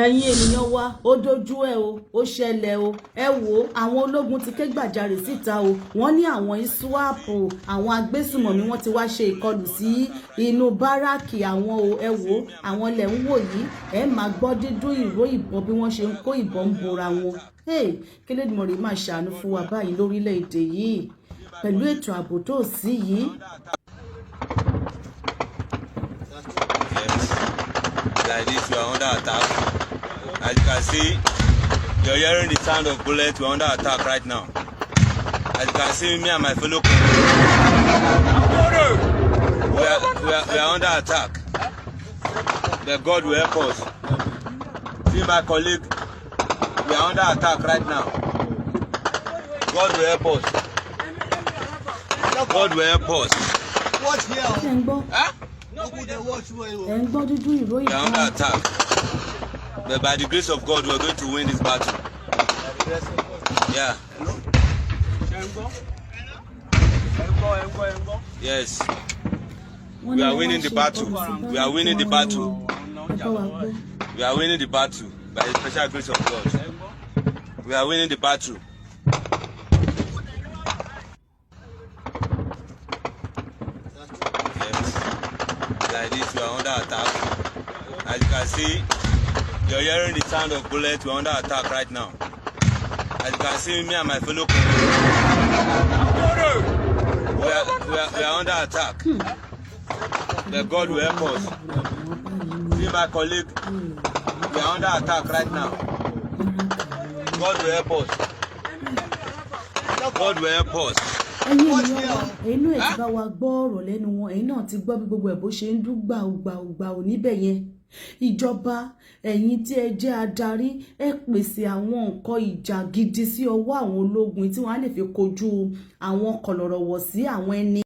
Ẹ̀yin ènìyàn wa, ó dojú ẹ̀ o, ó ṣẹlẹ̀ o. Ẹ wo, àwọn ológun ti ké gbàjarè síta o. Wọ́n ní àwọn ISWAP, àwọn agbésùmọ̀mí, wọ́n ti wá ṣe ìkọlù sí inú báràkì àwọn o. Ẹ wo, àwọn ilẹ̀ ń wò yìí, ẹ máa gbọ́ dídún ìró ìbọn bí wọ́n ṣe ń kó ìbọn ń bora wọn. Kí Elédùmarè máa ṣàánú fún wa báyìí lórílẹ̀‐èdè yìí pẹ̀lú ètò ààbò tó sí yìí. Yes. Like this, we are under attack. As you can see, you're hearing the sound of bullets. We're under attack right now. As you can see, me and my fellow, we are under attack. But God will help us. See my colleague, we are under attack right now. God will help us. God will help us. Watch here. Ẹ ń gbọ́? Open the watch well. Ẹ ń gbọ́ dídún ìró We are ìbọn. under attack. But by the grace of God, we are going to win this battle. Yeah. Ṣe ń gbọ́? Ẹ ń gbọ́, ẹ ń gbọ́, ẹ ń gbọ́. Yes. We are winning the battle. We are winning the battle. Ẹ bá wa gbọ́. We are winning the battle by the special grace of God. Ẹ ń gbọ́. We are winning the battle. Yes. Like this, we are under attack. As you can see, you're hearing the sound of bullets. We're under attack right now. As you can see, me and my fellow, we are under attack. But God will help us. See my colleague, we are under attack right now. God will help us. God will help us. Ẹ̀yin ènìyàn wa, ẹ̀yin náà, ẹ̀ ti bá wa gbọ́ ọ̀rọ̀ lẹ́nu wọn. Ẹ̀yin náà ti gbọ́ bí gbogbo ẹ̀ bó ṣe ń dún gbàù gbàù gbàù níbẹ̀ yẹn. Ìjọba, ẹ̀yin tí ẹ jẹ́ adarí, ẹ pèsè àwọn nǹkan ìjà gidi sí ọwọ́ àwọn ológun tí wọ́n á lè fi kojú àwọn kọ̀lọ̀rọ̀wọ̀ sí àwọn ẹni.